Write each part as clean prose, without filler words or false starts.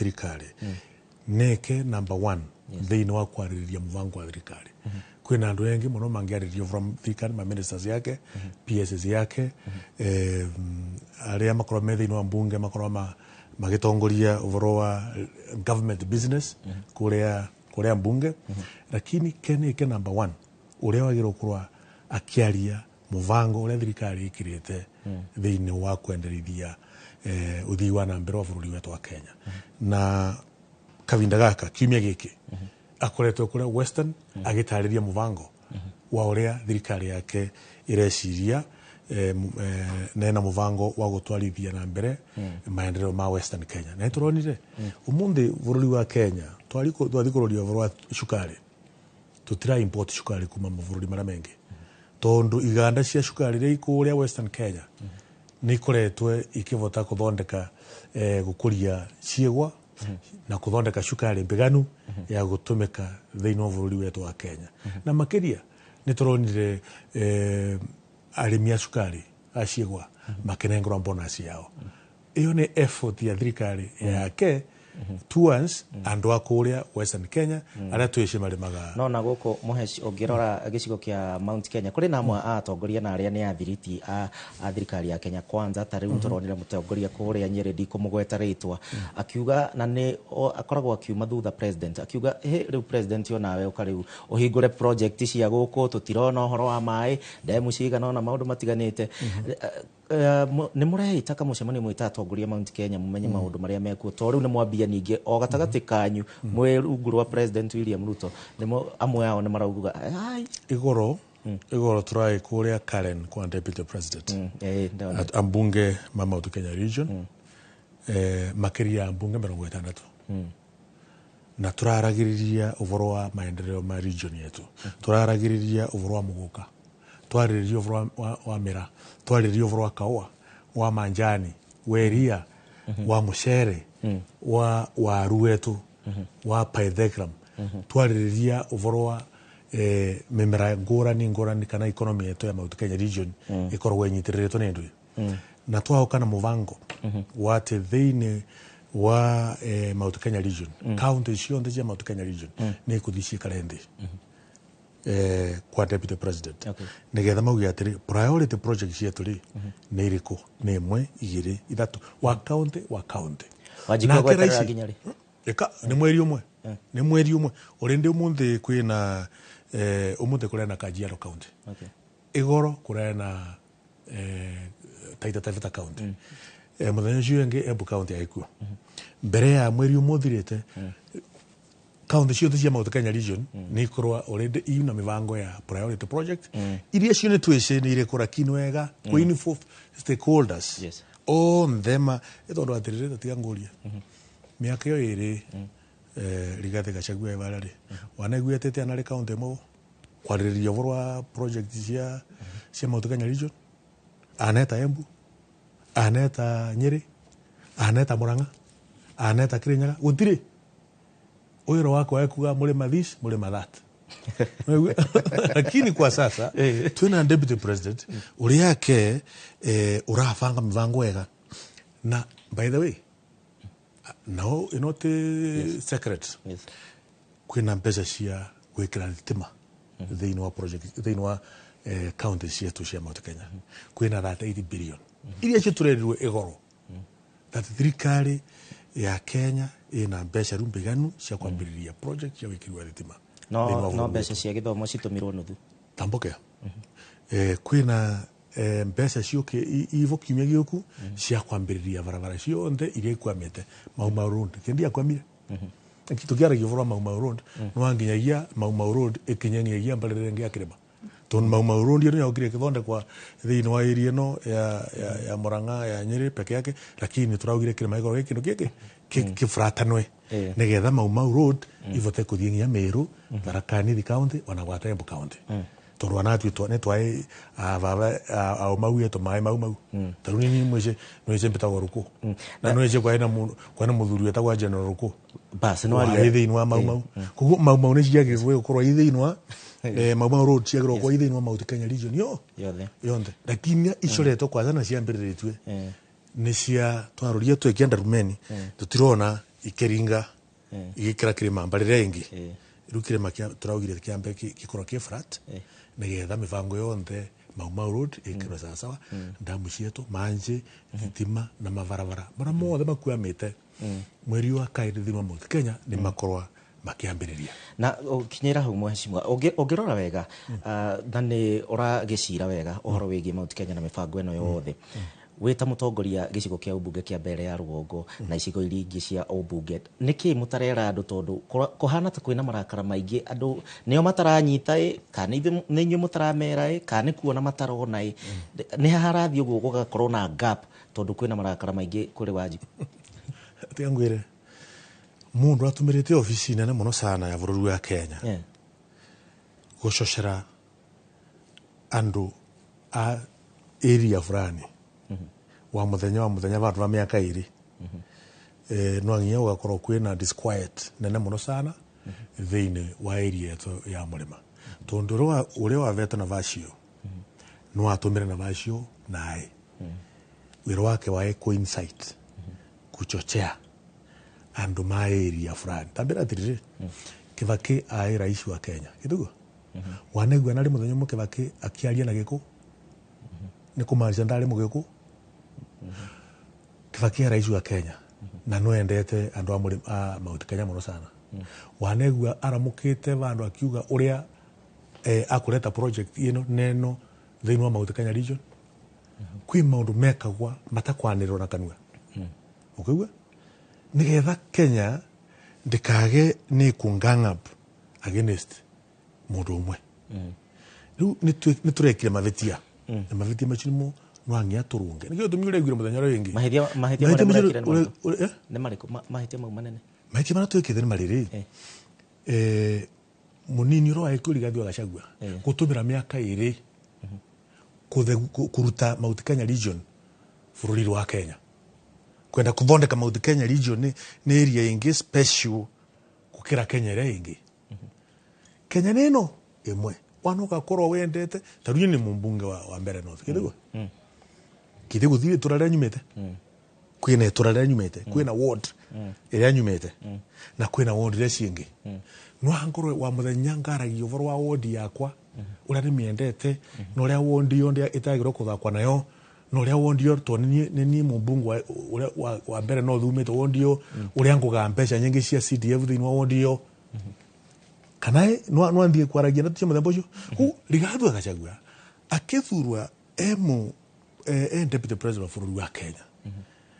Thirikari neke number one thĩinĩ wa kwarĩrĩria mũbango wa thirikari. Kwĩna andũ engĩ mũno mangĩarĩrĩrio from thirikari, ma ministers yake, PSs yake, arĩa makorwo me thĩinĩ wa mbunge, makorwo magĩtongoria ũhoro wa government business kũrĩa mbunge, lakini ke number one ũrĩa wagĩrĩirwo gũkorwo akĩaria mũbango ũrĩa thirikari ĩkĩrĩte thĩinĩ wa kwenderithia ũthii wa na mbere wa bũrũri wetu wa Kenya. Na kavinda gaka, kiumia gĩkĩ, akoretwo kũrĩa Western agĩtarĩria mũbango wa ũrĩa thirikari yake ĩreciria, nena mũbango wa gũtwarithia na mbere maendeleo ma Western Kenya. Na nĩtũronire ũmũthĩ bũrũri wa Kenya twathi kũroria ũhoro wa cukari, tutira import cukari kuma mabũrũri marĩa mengĩ, tondu iganda cia cukari iria ikũrĩa Western Kenya nĩ ikoretwe ikĩvota kũthondeka, gũkũria ciĩgwa na kũthondeka cukari mbiganu ya gũtũmĩka thĩinĩ wa bũrũri wetu wa Kenya. Na makĩria nĩ tũronire arĩmi a cukari a ciĩgwa makĩnengerwo bonus yao. Ĩyo nĩ effort ya thirikari yake towards andũ a kũrĩa Western Kenya arĩa twĩci marĩmaga. No na gũkũ Mũheci, ũngĩrora gĩcigo kĩa Mount Kenya, kũrĩ na amwe a atongoria na arĩa nĩ athiriti a thirikari ya Kenya Kwanza. Ta rĩu tũronire mũtongoria kũrĩa Nyĩrĩ, ndikũmũgweta rĩtwa, akiuga na nĩ akoragwo akiuma thutha president, akiuga, "Hĩ, rĩu president, onawe ũka rĩu ũhingũre project cia gũkũ, tũtirona ũhoro wa maĩ, ndemu cigana ona maũndũ matiganĩte." Nĩ mũreita kamũcemanio mwĩta atongoria Mount Kenya mũmenye maũndũ marĩa mekuo, to rĩu nĩ mwambia ningĩ o gatagatĩ kanyu mwĩ rungu rwa President William Ruto, nĩmo amwe ao nĩ marauga ai. Igoro tũraĩ kũrĩa Karen kwa deputy president. Ndona. Ambunge ma Mount Kenya region, makĩria ambunge 60, na tũraragĩrĩria ũhoro wa maendeleo ma region yetu, tũraragĩrĩria ũhoro wa mũgũka, twarĩrĩria ũhoro wa mĩra, twarĩrĩria ũhoro wa kaũa, wa manjani, wa iria, wa mũcere, wa waru wetu, wa pyrethrum, twarĩrĩria ũhoro wa mĩmera ngũrani ngũrani kana economy yetu ya Mount Kenya region ĩkoragwo ĩnyitĩrĩrĩtwo nĩ ndũĩ, na twaũka na mũbango wa atĩ thĩinĩ wa Mount Kenya region, county ciothe cia Mount Kenya region nĩ ikũthiĩ ciikare nthĩ kwa deputy president nĩgetha mauge atĩrĩ, priority project cietu rĩ nĩ irĩkũ, nĩ ĩmwe, igĩrĩ, ithatũ, wa county wa county. Wanjikũ Nake gweterera raici- nginya rĩ? Ĩka nĩ mweri ũmwe, nĩ mweri ũmwe ũrĩndĩ. Ũmũthĩ kwĩna ũmũthĩ kũrĩ na Kajiado County, igoro kũrĩ na Taita Taveta County, mũthenya ũcio ũngĩ Embu County agĩkua. Mbere ya mweri ũmwe ũthirĩte, kaunti ciothe cia Mount Kenya region nĩ ikorwo already ina mibango ya priority project iria cio nĩ twĩci nĩ irĩkũ, lakini wega kũ involve stakeholders onthe ma ĩ, tondũ atĩrĩrĩ, tatiga ngũrie, mĩaka ĩyo ĩrĩ Rigathĩ Gachagua ĩ varĩa rĩ, wanaigua etĩte anarĩ kaunti ĩmwe kwarĩrĩria ũhoro wa project cia Mount Kenya region? Aneta Embu, aneta Nyĩrĩ, aneta Murang'a, aneta Kirinyaga? Gũtirĩ. Wĩra wakwa ekuga mũrĩma this, mũrĩma that. Lakini kwa sasa twina deputy president ũrĩa ake ũrabanga mĩbango wega. Na by the way, no ĩno ti secret, kwĩna mbeca cia gwĩkĩra thitima thĩinĩ wa project, thĩinĩ wa county cietu cia Mount Kenya. Kwĩna 38 billion iria cio tũrerirwo igoro that thirikari ya Kenya ĩna mbeca rĩu mbiganu cia kwambĩrĩria project cia wĩkĩri wa thitima thĩinĩ wa No bũrũri no witũ. Mbeca cia gĩthomo citũmirwo nuthu. Tambokea, kwĩna mbeca ciũke ivo kiumia gĩũku cia kwambĩrĩria barabara ciothe iria ikwamĩte. Mau Mau Road kĩndi yakwamire, tũkĩaragia ũhoro wa Mau Mau Road, nĩwanginyagia Mau Mau Road ĩkinye nginyagia mbarĩrĩ ĩngĩ ya kĩrĩma, tondũ Mau Mau Road ĩno yokire ĩgĩthondekwa thĩinĩ wa area ĩno ya Murang'a, ya Nyĩrĩ peke yake, lakini tũraugire kĩrĩma gĩkorwo gĩ kĩndũ gĩkĩ kĩburatanwe nĩgetha Mau Mau Road ivote kũthiĩ nginya Meru, Tharaka Nithi County, ona gwata Embu County, tondũ anatuĩ nĩ twaĩ baba aumau yetu maĩ mau mau. Ta rĩu nini mwĩce nwĩce mbĩtagwo Rũkũ, na nwĩce kwaĩ na mũthuri wetagwo General Rũkũ Bas nĩ warĩ waria thĩinĩ wa Mau Mau. Koguo Mau Mau nĩ ciagĩrĩirwo gũkorwo i thĩinĩ wa Mau Mau Road ciagĩrĩirwo gũkorwo i thĩinĩ wa Mount Kenya region yo yothe. Yonthe, lakini icoretwo kwanza na ciambĩrĩrĩtue nĩ cia twaroria twekia ndarumeni tũtirona. Ikiringa igikira kirima mbarire ingi. Eh. Riu kirima kia turaugire kiambe gikorwo ki flat nigetha mibango yonthe Mau Mau Road ikirwe sawasawa, ndamu cietu, manji, thitima na mabarabara maria mothe makuamite mweri wa kairi thiini wa Mount Kenya ni makorwa makiambiriria. Na ũkinyĩra hau, mheshimiwa, ũngĩrora wega, na nĩ ũragĩcira wega ũhoro wĩgiĩ Mount Kenya na mĩbango ĩno yothe, wĩ ta mũtongoria gĩcigo kĩa ũmbunge kĩa mbere ya rũgongo na icigo iria ingĩ cia ũmbunge, nĩkĩ mũtarera andũ? Tondũ kũhana ta kwĩna marakara maingĩ, andũ nĩo mataranyita ĩ, kana nĩ inyuĩ mũtaramera ĩ, kana nĩ kuona matarona ĩ, nĩ harathiĩ ũguo gũgakorwo na gap tondũ kwĩna marakara maingĩ kũrĩ Wanjikũ? Tiga ngwire, mundu atumirite ofici nene muno sana ya bururi wa Kenya gucocera andu a area fulani wa muthenya wa muthenya vandu va miaka iri, no nginya ugakorwo kwina disquiet nene muno sana thiini wa area yetu ya murima, tondu uria wavete na vacio no atumire na vacio nae wira wake wae coincide kuchochea andu ma area fulani. Tambira atiriri, Kibaki ai rais wa Kenya kitugo wanegua nari muthenya umwe Kibaki akiaria na giku ni kumaanisha ndari mugiku. Kibaki ai rais wa Kenya na no endete andu a a Mount Kenya muno sana. Wanegua aramukite vandu akiuga uria akureta project ino neno thiini wa Mount Kenya region. Kwi maundu mekagwa matakwanirwo na kanua, ukigua nigetha Kenya ndikage ni ku gang up against mundu umwe. Riu nĩ tũrekire mavĩtia, na mavĩtia macio nĩmo no nginya tũrũnge. Nĩkĩo gĩtũmi ũraiguire mũthenya ũrĩa ũngĩ. Mahĩtia Mahĩtia marĩa macio mũrekire nĩ marĩkũ? Eh? Nĩ marĩkũ mahĩtia mau manene? Mahĩtia marĩa twĩkĩte nĩ marĩrĩ, mũnini ũrĩa warĩ Rigathi wa Gachagua gũtũmĩra mĩaka ĩrĩ kũruta Mount Kenya region bũrũri wa Kenya, kwenda kuthondeka Mount Kenya region nĩ area ĩngĩ special gũkĩra Kenya ĩrĩa ĩngĩ. Kenya nĩ ĩno ĩmwe wana ũgakorwo wendete. Ta rĩu niĩ nĩ mũmbunge wa Mbere North, kĩthĩguo kĩthĩguo thiĩ itũra rĩrĩa nyumĩte, kwĩna itũra rĩrĩa nyumĩte, kwĩna ward ĩrĩa nyumĩte na kwĩna ward iria ciĩngĩ. No angorwo wa mũthenya ngaragia ũhoro wa ward yakwa ũrĩa ndĩmĩendete na ũrĩa ward ĩyo ĩtagĩrĩirwo kũthakwa nayo na ũrĩa ward ĩyo, tondũ nĩ niĩ mũmbunge ũrĩa wa Mbere North umĩte ward ĩyo, ũrĩa ngũgaa mbeca nyingĩ cia CDF thĩinĩ wa ward ĩyo, kana no anthiĩ kwaragia ndeto cia mũthemba ũcio. Koguo Rigathi wa Gachagua akĩthurwa e deputy president wa bũrũri wa Kenya,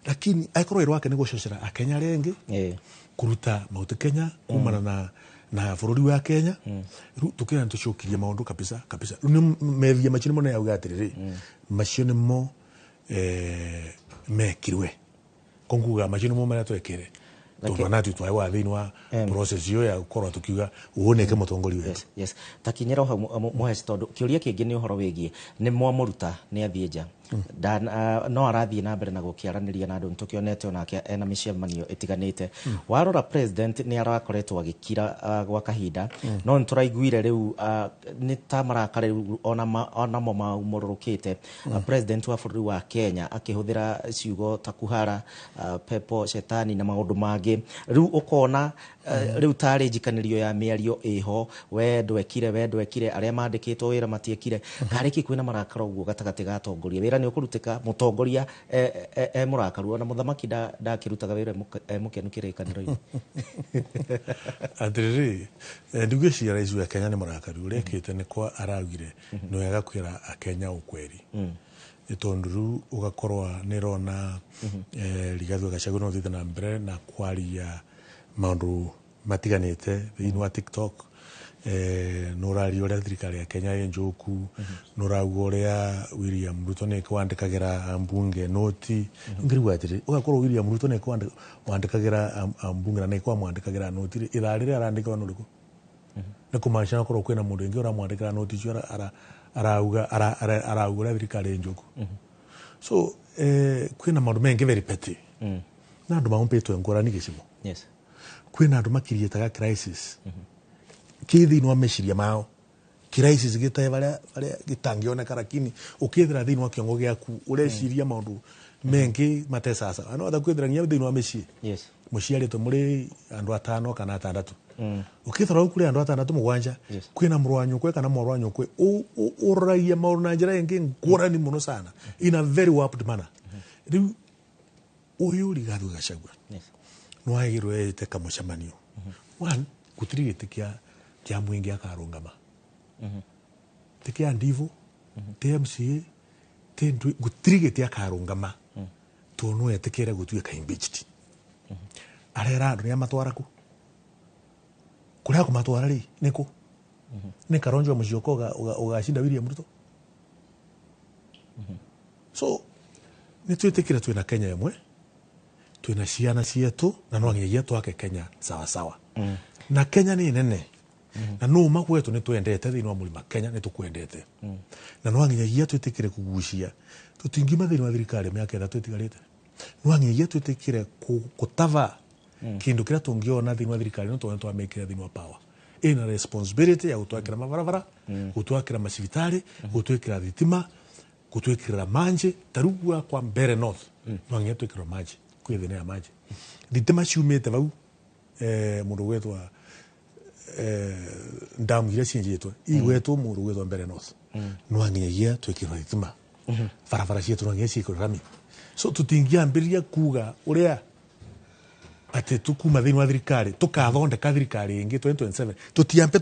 lakini akorwo wĩra wake nĩ gũcocera akenya arĩa angĩ kũruta Mount Kenya kumana na bũrũri wa Kenya. Rĩu tũkĩra nĩ tũcokirie maũndũ kabisa kabisa. Rĩu nĩ methia macio nĩmo nĩyauga atĩrĩrĩ, macio nĩmo mekirwe konguga, macio nĩmo marĩa twekire, tondũ anatui twaĩ wa thĩinĩ wa process ĩyo ya gũkorwo tũkiuga ũũ nĩke mũtongoria wetu. Yes. Takinyĩra hau, mũheci, tondũ kĩũria kĩngĩ nĩ ũhoro wĩgiĩ nĩ mwamũruta nĩ athiĩ nja. No arathiĩ na mbere na gũkĩaranĩria na andũ, nĩtũkĩonete onake ena mĩcemanio ĩtiganĩte. Warora president nĩ arakoretwo agĩkira gwa kahinda, no nĩtũraiguire rĩu nĩ ta marakara rĩu onamo maumũrũrũkĩte. President wa bũrũri wa Kenya akĩhũthĩra ciugo ta kuhara, pepo shetani na maũndũ mangĩ. Rĩu ũkona rĩu tarĩ njikanĩrio ya mĩario ĩho, we ndwekire, we ndwekire, arĩa mandĩkĩtwo wĩra matiekire. Karĩ kĩ kwĩna marakara ũguo gatagatĩ ga atongoria? Wĩra nĩ ũkũrutĩka mũtongoria e mũrakaru? Ona mũthamaki ndakĩrutaga wĩra e mũkenu kĩrĩkanĩro-inĩ. Atĩrĩrĩ, ndigwĩciria rais wa Kenya nĩ mũrakaru. Ũrĩa ekĩte nĩ kwa araugire nĩ wega kwĩra akenya ũkweri, nĩ tondũ rĩu ũgakorwo nĩrona Rigathi wa Gachagua no ũthiĩte na mbere na kwaria maũndũ matiganĩte thĩinĩ wa TikTok, nĩ ũraria ũrĩa thirikari ya Kenya ĩ njũku, nĩ ũrauga ũrĩa William Ruto nĩ kwandĩkagĩra ambunge noti. Ngĩrigwo atĩrĩ, ũgakorwo William Ruto nĩ wandĩkagĩra ambunge na nĩ kwamwandĩkagĩra noti rĩ, ithaa rĩrĩa arandĩkĩrwo nĩ ũrĩkũ? Nĩ kũmaanisha korwo kwĩna mũndũ ũngĩ ũramwandĩkĩra noti icio arauga ũrĩa thirikari ĩ njũku. So kwĩna maũndũ maingĩ very petty na andũ maumbĩtwo ngũrani gĩcigo. Kwĩna andũ makiriĩtaga crisis kĩ thĩinĩ wa meciria mao, crisis gĩtae varia varia gĩtangĩoneka, lakini ũkĩthira thĩinĩ wa kĩongo gĩaku ũreciria maũndũ mengĩ matesasa no ata kwĩthira nginya thĩinĩ wa mĩciĩ. Muciarĩtwo mũrĩ andũ atano kana atandatu, ũkĩthora hau kũrĩ andũ atandatũ mũgwanja, kwĩna mũrũ wa nyũkwe kana mwarĩ wa nyũkwe ũroragia maũndũ na njĩra ĩngĩ ngũrani mũno sana, in a very warped manner. Rĩu ũyũ Rigathi Gachagua nĩwagĩrĩirwo ete kamũcemanio. One, gũtirĩ gĩtĩ kĩa mũingĩ akarũngama, ti kĩa Ndivo, ti MCA, ti ndui, gũtirĩ gĩtĩ akarũngama tondũ no etĩkĩre gũtuĩka impeached. Arera andũ nĩ amatwara kũ kũrĩa kũmatwara rĩ nĩ kũ nĩ Kalonzo Musyoka ũgacinda William Ruto. So nĩ twĩtĩkĩre twĩna Kenya ĩmwe, twĩna ciana cietu, na no nginyagia twake Kenya sawasawa, na Kenya nĩ nene na no magwetu nĩ twendete thĩinĩ wa mũrima Kenya nĩ tũkwendete, na no nginyagia twĩtĩkĩre kũgucia tũtingiuma thĩinĩ wa thirikari mĩaka 3 ĩtigarĩte. No nginyagia twĩtĩkĩre gũtaba kĩndũ kĩrĩa tũngĩona thĩinĩ wa thirikari, no tondũ twamĩkĩra thĩinĩ wa power ĩna responsibility ya gũtwakĩra mabarabara, gũtwakĩra macibitarĩ, gũtwĩkĩra thitima, gũtwĩkĩrĩra manji. Ta rĩu gwakwa Mbere North no nginya twĩkĩrwo manji, kwĩ thĩna ya manji, thitima ciumĩte vau mũndũ gwetwa ndamu iria cienjĩtwo igwetwo mũndũ gwetwa Mbere North. No nginyagia twĩkĩrwo thitima, barabara cietũ no nginya ciĩkĩrwo rami. So tũtingĩambĩrĩria kuga ũrĩa atĩ tukuma thĩinĩ wa thirikari tũkathondeka thirikari ĩngĩ 2027, tũtiambe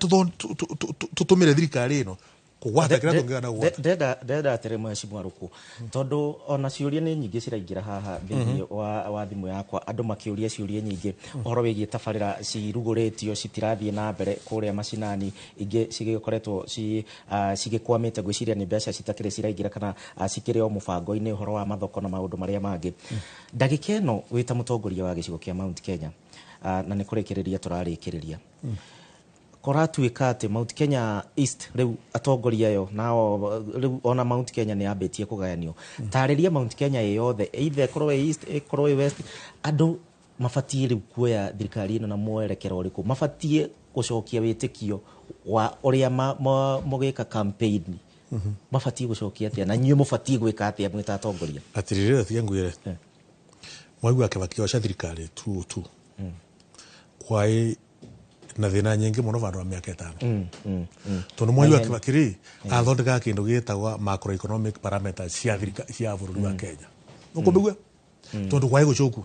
tũtũmĩre thirikari ĩno kũgwata kĩrĩa tũngĩgana kũgwata. Ndenda atĩrĩ, mheshimiwa Ruku, tondũ ona ciũria nĩ nyingĩ ciraingĩra haha thĩinĩ wa thimũ yakwa, andũ makĩũria ciũria nyingĩ ũhoro wĩgiĩ tabarĩra cirugũrĩtio citirathiĩ na mbere kũrĩa macinani, ingĩ cigĩkoretwo cigĩkwamĩte, ngwĩciria nĩ mbeca citakĩrĩ ciraingĩra kana cikĩrĩ o mũbango-inĩ, ũhoro wa mathoko na maũndũ marĩa mangĩ. Ndagĩka ĩno wĩ ta mũtongoria wa gĩcigo kĩa Mount Kenya, na nĩ kũrĩkĩrĩria tũrarĩkĩrĩria, kũratuĩka atĩ Mount Kenya East rĩu atongoria ayo nao rĩu ona Mount Kenya nĩ yambĩtie kũgayanio. Tarĩria Mount Kenya ĩ yothe, either ĩkorwo ĩ East, ĩkorwo ĩ West, andũ mabatiĩ rĩu kuoya thirikari ĩno na mwerekero ũrĩkũ, mabatiĩ gũcokia wĩtĩkio wa ũrĩa mũgĩka campaign, mabatiĩ gũcokia atĩa, na inyuĩ mũbatiĩ gwĩka atĩa mwĩ ta atongoria? Atirĩrĩ, tiga ngwĩre, mwai wa Kibaki oca thirikari 2002 kwai na thĩna nyingĩ mũno vandũ wa mĩaka 5, tondũ Mwai wa Kibaki rĩ athondekaga kĩndũ gĩtagwa macroeconomic parameters cia cia bũrũri wa Kenya. Nũkũmbĩgua tondũ kwai gũcũku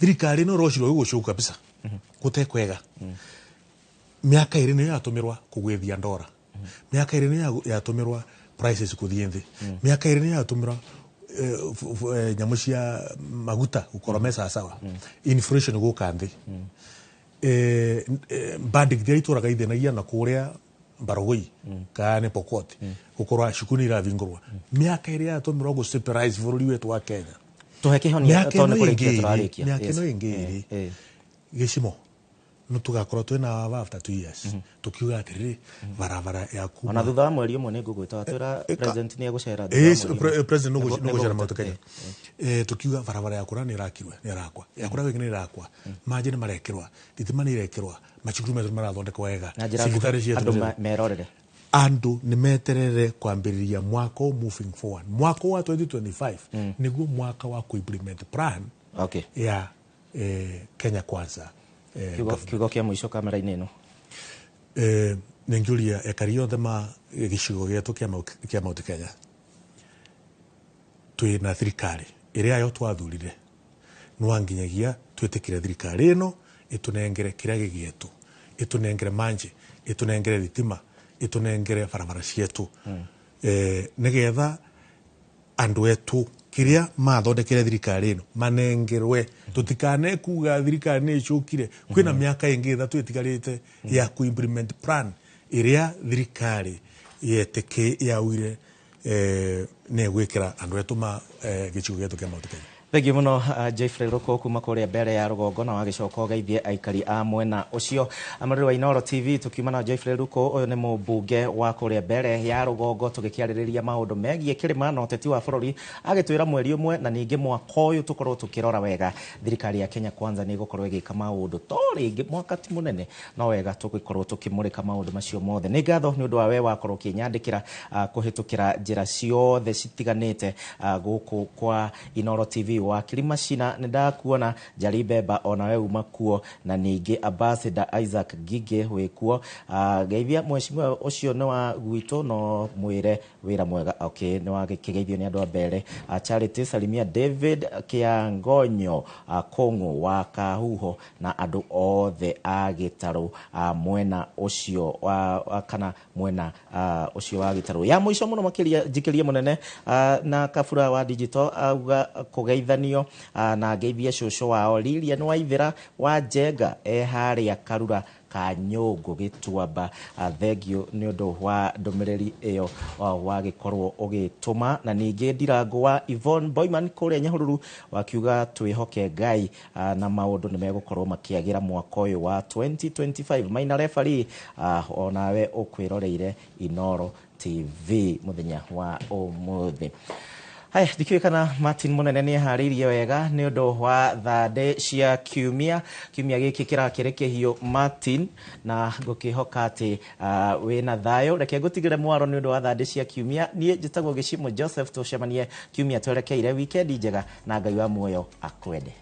thirikari ĩno ĩrocirwo gũcũku kabisa gũtekwega. Mĩaka 2 nĩyo yatũmĩrwa kũgwĩthia ndora, mĩaka 2 nĩyo yatũmĩrwa prices kũthiĩ nthĩ, mĩaka 2 nĩyo yatũmĩrwa nyamũ cia maguta gũkorwo me sawasawa, inflation gũka nthĩ, bandit iria itũraga ithĩnagia na kũrĩa Baragoi kana nĩ Pokot gũkorwo cukuru nĩ iravingũrwa. Mĩaka ĩrĩa yatũmĩrwa gũ stabilize bũrũri wetu wa Kenya. Tũhe kĩhonia Mĩaka tondũ ĩno nĩ kũrĩkia ĩngĩ ĩrĩ, tũrarĩkia. mĩaka ĩno ĩngĩ ĩrĩ gĩcimo no tugakorwo twĩna after 2 years tukiuga atĩrĩrĩ, barabara ya kuma Ona thutha wa mweri ũmwe nĩ ngũgwĩta watwĩra president nĩ egũcera thutha wa mweri ũmwe. President nũgũcera Nĩgũgwĩta. Mount Kenya. Tukiuga barabara ya kũra nĩ ĩrakirwe, nĩ ĩrakwa ya kũra gĩkĩ nĩ ĩrakwa, manjĩ nĩ marekĩrwa, thitima nĩ irekĩrwa, macukuru metũ nĩ marathondekwo wega, Na njĩra cibitarĩ nguhĩ cietũ andũ nĩ merorere. Andũ nĩ meterere kwambĩrĩria mwaka ũyũ moving forward, mwaka wa 2025 nĩguo mwaka wa kuimplement plan ya Kenya Kwanza government. Kiugo kĩa mũico kamera-inĩ ĩno. Nĩngĩũria ekari othe ma gĩcigo gĩetũ kĩa Mount Kenya, twĩna thirikari ĩrĩa yo twathurire, no nginyagia twĩtĩkĩre thirikari ĩno ĩtũnengere kĩrĩa gĩgĩetũ, ĩtũnengere manji, ĩtũnengere thitima, ĩtũnengere barabara cietũ, nĩgetha andũ etu kiria mathondekere thirikari ĩno manengerwe. Tutikane kuga thirikari nĩ ĩcũkire, kwĩna mĩaka ĩngĩ 3 ĩtigarĩte ya ku implement plan ĩrĩa thirikari yetĩkĩ yaugire nĩ ĩgwĩkĩra andũ etu ma gĩcigo gĩetũ kĩa Mount Kenya. Thengiũ mũno, Jeffrey Ruku kuma kũrĩa mbere ya rũgongo, na wagĩcoka ũgeithie aikari a mwena ũcio. Amũrĩri wa Inooro TV, tũkiuma na Jeffrey Ruku, ũyũ nĩ mũmbunge wa kũrĩa mbere ya rũgongo, tũgĩkĩarĩrĩria maũndũ megiĩ kĩrĩma na ũteti wa bũrũri, agĩtwĩra mweri ũmwe na ningĩ mwaka ũyũ tũkorwo tũkĩrora wega thirikari ya Kenya Kwanza nĩ ĩgũkorwo ĩgĩka maũndũ to rĩngĩ mwaka ti mũnene, no wega tũgĩkorwo tũkĩmũrĩka maũndũ macio mothe. Nĩ ngatho nĩ ũndũ wa we wakorwo ũkĩnyandĩkĩra kũhĩtũkĩra njĩra ciothe citiganĩte gũkũ kwa Inooro TV. Thengiũ. Wakiri Macina nĩ ndakuona, Njari Bemba onawe uma kuo, na ningĩ Ambassador Isaac Ngigĩ wĩ kuo. Geithia mheshimiwa ũcio nĩ wa gwitũ, no mwĩre wĩra mwega. Okay, nĩ wagĩkĩgeithio nĩ andũ a mbere. Charity salimia David Kĩangonyo, Kũng'ũ wa Kahuho na andũ othe a Gĩtarũ, mwena ũcio wa kana mwena ũcio wa Gĩtarũ. Ya mũico mũno makĩria, njikĩrie mũnene na Kabura wa digital auga kũgeithanio, na ngeithie cũcũ wao Lilian Waithĩra wa Njenga e harĩa Karura ka Nyũngũ Gĩtuamba. Thengiũ nĩ ũndũ wa ndũmĩrĩri ĩyo wagĩkorwo ũgĩtũma. Na ningĩ Ndirango wa Yvonne Boyman kũrĩa Nyahururu wakiuga twĩhoke Ngai, na maũndũ nĩ megũkorwo makĩagĩra mwaka ũyũ wa 2025. Maina refari, onawe ũkwĩroreire Inoro TV mũthenya wa ũmũthĩ. Haya, ndikĩũĩ kana Martin Mũnene nĩ eharĩirie wega nĩ ũndũ wa thandĩ cia kiumia. Kiumia gĩkĩ kĩrakĩrĩ kĩhiũ, Martin, na ngũkĩhoka atĩ wĩna thayũ. Reke ngũtigĩre mwaro nĩ ũndũ wa thandĩ cia kiumia. Niĩ njĩtagwo Gĩcimo Joseph, tũcemanie kiumia twerekeire. Wikendi njega na Ngai wa muoyo akwende.